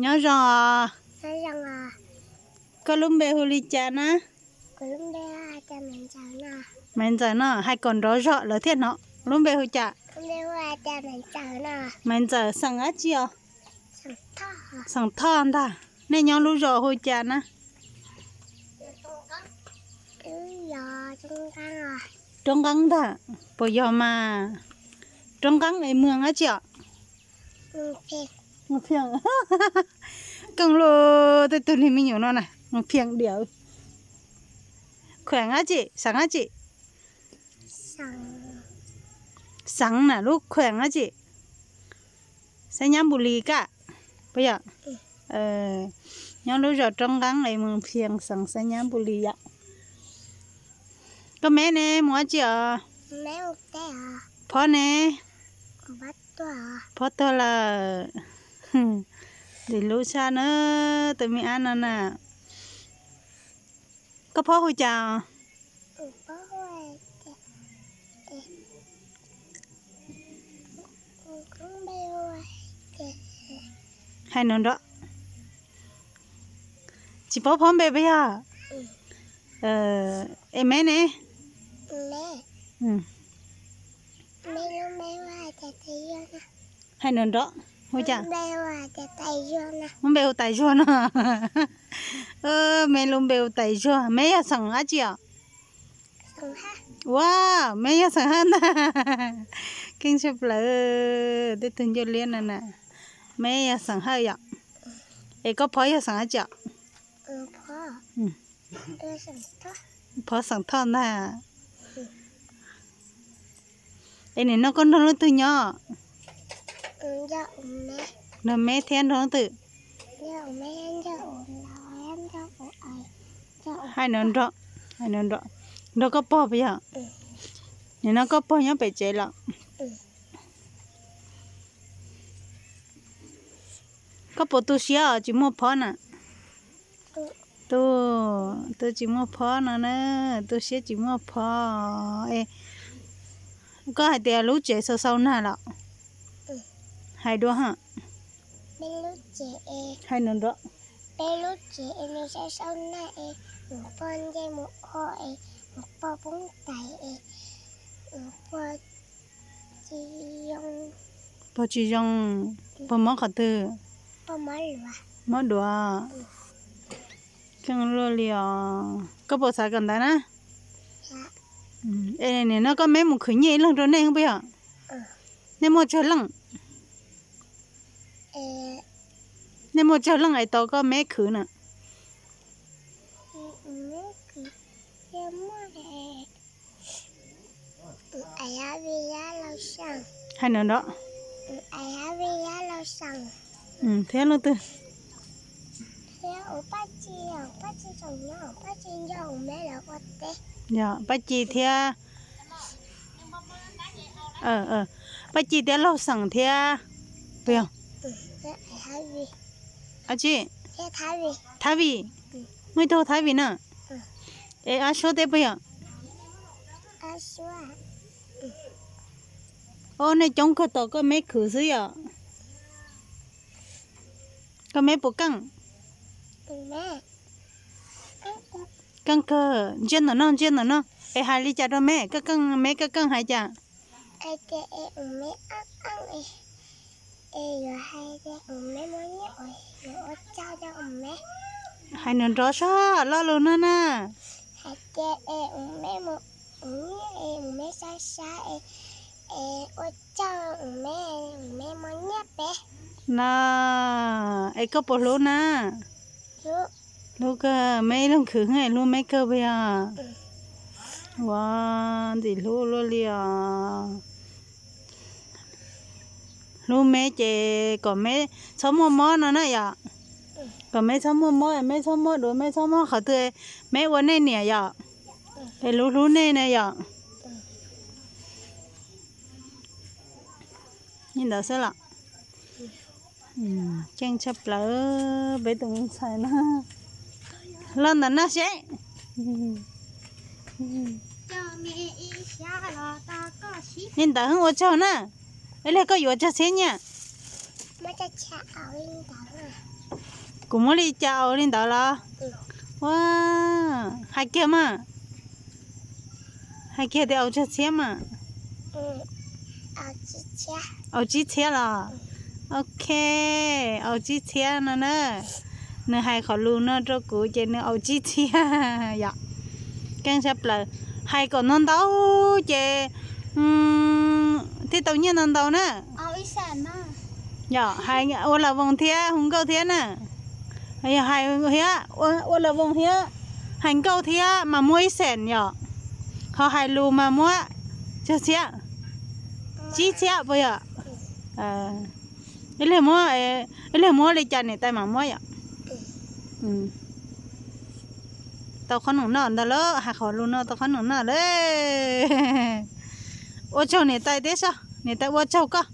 Nyob zoo os. Koj lub npe hu li cas na? Maiv Ntxawm no, hais kom nrov zog lawv thiaj hnov. Lub npe hu cas? Maiv Ntxawm xeem dab tsi os? Xeem Thoj ntag. Nej nyob lub zos hu cas na? Roob Nqeeb ntag. Puas yog mas? Roob Nqeeb es moos dab tsi os? Kooj lub tej tug niag me nyuam no na, Moos Phiam diam. Khueem dab tsi, xeem dab tsi? Xeem na, lub khueem dab tsi? Xab Nyab Npus Lis kab, puas yog? Nyob lub zos Roob Nqeeb es Moos Phiam, xeem Xab Nyab Npus Lis yom. Koj meb ne, mus dab tsi os? Phob ne? Phob tuag lawm. Ntxim hlub tshaj na, tus me ab no na. Koj phob hu cas? Hais nrov nrov. Tsis paub phob npe puas yog? Es meb ne? Hais nrov nrov. Hu cas? Lub npe hu Tais Zuag no. Meb lub npe hu Tais Zuag. Meb yog xeem dab tsi os? Ua, meb yog xeem Hawj ntag. Keej tshaj plaws, tej tug ncauj liab no na. Meb yog xeem Hawj yom? Es koj phob yog xeem dab tsi os? Phob xeem Thoj ntag. Es nim no koj nrog leej twg nyob? Nrog meb thiab nrog leej twg? Hais nrov nrov, hais nrov nrov. Nrog koj pog puas yog? Nim no koj pog nyob pem tsev los? Koj puas tu siab os tsis muaj phob na? Tu, tu tsis muaj phob no na, tu siab tsis muaj phob. Koj hais tias lub tsev sau sau nag los? Hais dua ha. Hais nrov nrov. Peb lub tsev es nws sau sau nag es, mus pog nce mus ua es, mus pog poob tais es, mus pog tsis zoo. Pog tsis zoo, pog mob qhov twg? Mob duav. Keej luaj li os. Koj puas xav kawm ntawv na? Es nim no koj meb mus khwv nyiaj ib leeg rau nej puas yog? Nej muaj tsawg leej? Nej muaj tsawg leej es tau koj meb khwv na? Hais nrov nrov. Thiab leej twg? Yog Paj Ci thiab, Paj Ci thiab Laug Xeem thiab, puas yog? Ab tsi, Thav Vim, muaj ib tug Thav Vim na. Es Ab Suab thiab puas yog? Ob, nej coob kawg tos koj meb khwv xwb yom. Koj meb puas keej? Keej kawg, ntsia ntawm no, ntsia ntawm no. Es hais li cas rau meb, koj keej, meb koj keej hais cas? Hais nrov nrov soj lo lus no na. No, es koj puas hlub na? Hlub kawg, meb ib leeg khwv hlub meb kawg puas yog? Ua, ntxim hlub luaj li os. Hlub meb ces kom meb txhob muaj mob no na yom. Kom meb txhob muaj mob, meb txhob mob duav, meb txhob mob qhov twg, meb ua nej niam yom. Es hlub hlub nej na yom. Li ntawd xwb los? Keej tshaj plaws peb tus me ntxhais no. Los ntawm no seb. Li ntawd ua tsaug na. Ib leeg koj yuav tsawg txhiab nyiaj? Kuv muab li cas aus li ntawd los? Ua, hais kiag mas. Hais kiag tias aus tsawg txhiab mas? Aus tsib txhiab los? Ok, aus tsib txhiab no na. Nws hais qhov lus no rau kuv ces nws aus tsib txhiab yom. Keej tshaj plaws. Hais kom ntau ntau ces thiaj tau nyiaj ntau ntau na. Yog hais ua lawm voos thiab hu nkauj thiab na. Yog hais thiab ua lawm voos thiab hais nkauj thiab mas muab ib xees yom. Ho hais lus mas muab tsawg txhiab? Tsib txhiab puas yog? Ib leeg muab, ib leeg muab li cas niam tais mam muab yom. Tau qhob noom noj ntag lauj, hais qhov lus no tau qhob noom noj lauj. Ua tsaug niam tais thiab soj, niam tais ua tsaug koj.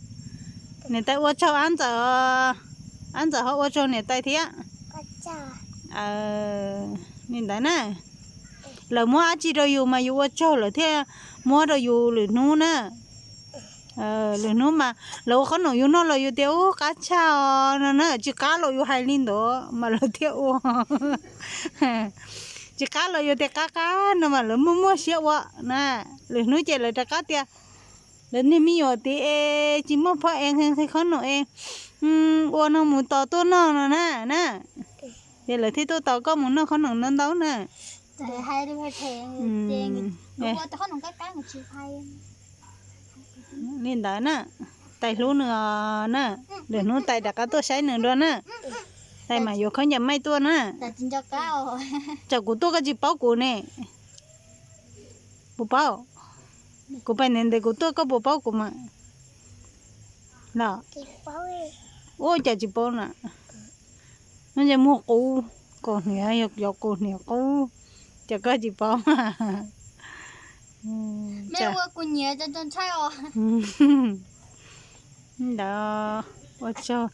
Niam tais ua tsaug Ab Ntxawm, Ab Ntxawm ho ua tsaug niam tais thiab. Li ntawd na, lawv muab dab tsi rau yus mas yus ua tsaug lawv thiaj muab rau yus lwm hnub na. Lwm hnub mas lawv ua qhob noom yus noj los yus tias ub qab tshaj os no na, tsis qab los yus hais li ntawd mas lawv thiaj ua. Tsis qab los yus tias qab qab no mas lawv muaj muaj siab ua na. Lwm hnub ces lawv rov qab tias lawv niag me nyuam tid es tsis muaj phoj es nqhis qhov noom es ua no mus tos tuaj noj no na na. Ces lawv thiaj tuaj tos koj mus noj qhob noom ntau ntau na. Li ntawd na, tais hlub nws os na. Lwm hnub tais rov qab tuaj saib nws dua na. Tais mam yuav khaub ncaws maij tuaj na. Tsam kuv tuaj koj tsis paub kuv ne. Puas paub? Kuv pais ntev ntev kuv tuaj koj puas paub kuv mas? Los, ua cas tsis paub na? No ces muag qub, kaus hniav yog cov kaus hniav qub, ces koj tsis paub. Ntawd ua tsaug,